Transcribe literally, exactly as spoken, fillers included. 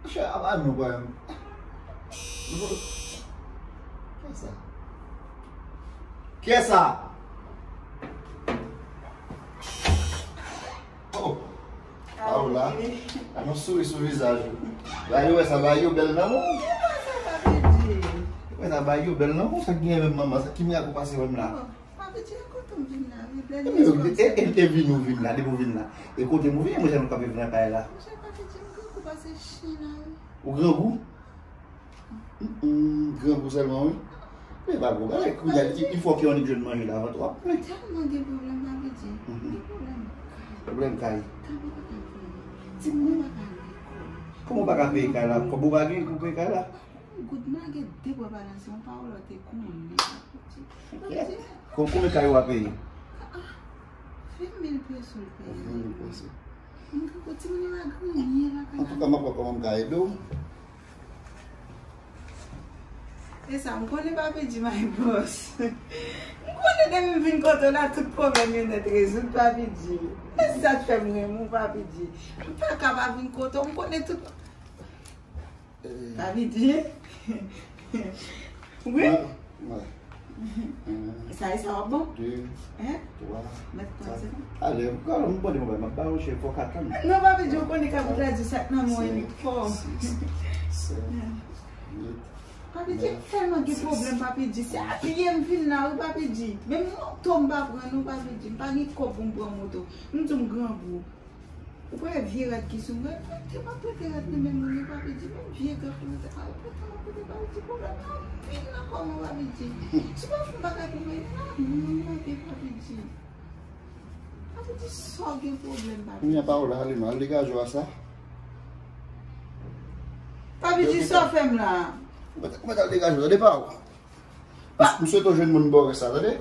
Chè, apa nou kwè. Kiyès sa? Kiyès sa? Oh. Aw la. A yon souri sou vizaj ou. Ba yo wè sa, ba yo bèl nan men w. Yo wè sa, ba yo bèl nan men w. Sa ki gen menm manman, sa ki mirak ou pase wè m la? Papi Dji, e kote m vin la, wi. Lè li e, e, e, e vin ou vin la, depi ou vin la. E kote m ou vin, mwen, jan nou kanpe vin la kay la. Monchè, Papi Dji, m grangou pase chen la, wi. Ou grangou? Mm, mm, grangou sèlman, wi. Men pa gwo bagay, kounye a, il faut que yon nèg jwenn manje la, vant w ap plen. Tèlman gen pwoblèm, Papi Dji. Gen pwoblèm kay. Pwoblèm kay. Kay mwen pa ka peye. Timoun mwen pa ka lekòl. Kòman w pa ka peye kay la? Kòb ou pa gen pou peye kay la? Goud mwen gen de bò balanse, yon pawòl ou te konnen. Kèt. Kon-, konbyen kay ou a peye? Ah, ah. Ven mil peso l peye. Ven mil peso. Mwen ka kontinye la granyen la kay la. Antouka, m ap wè kòman m ka ede w. E sa, m konnen Papi Dji my boss. M konnen depi m vin kote w la, tout pwoblèm yo nèt rezoud, Papi Dji. E sa k fè m renmen w, Papi Dji. M pa ka pa vin kote w, m konnen tout. Eh. Papi Dji. Wi? Mwen, mwen. Sa e sa w ap bon? De, twa, kat. Ale, m pale, m pale, m ap ba w chè, fò k atann. Non, Papi Dji, ou konnen kabrit la di sa k nan men w fò. Sis, sèt, uit, Papi Dji, tèlman gen pwoblèm, Papi Dji. Se a pye m vin la, wi, Papi Dji. Menm moto m pa pran, non, Papi Dji. M pa gen kòb pou m pran moto. M di w m grangou. Ou pa wè vye rad ki sou mwen, pote m ap pote rad nan men moun yo, Papi Dji, menm vye gad mwen te pale, pote m ap pote, Papi Dji, pwoblèm nan anpil nan kò mwen, Papi Dji. Si w pa fè yon bagay pou mwen, nan moun mande, Papi Dji. Papi Dji, sa w gen pwoblèm, Papi Dji. Kounye a pawòl la, ale non, al degaje w a sa. Papi Dji, sa w fè m la? Ou mèt, ou mèt al degaje w, tande pa w. M, m swete w jwenn moun bò rès la, tande?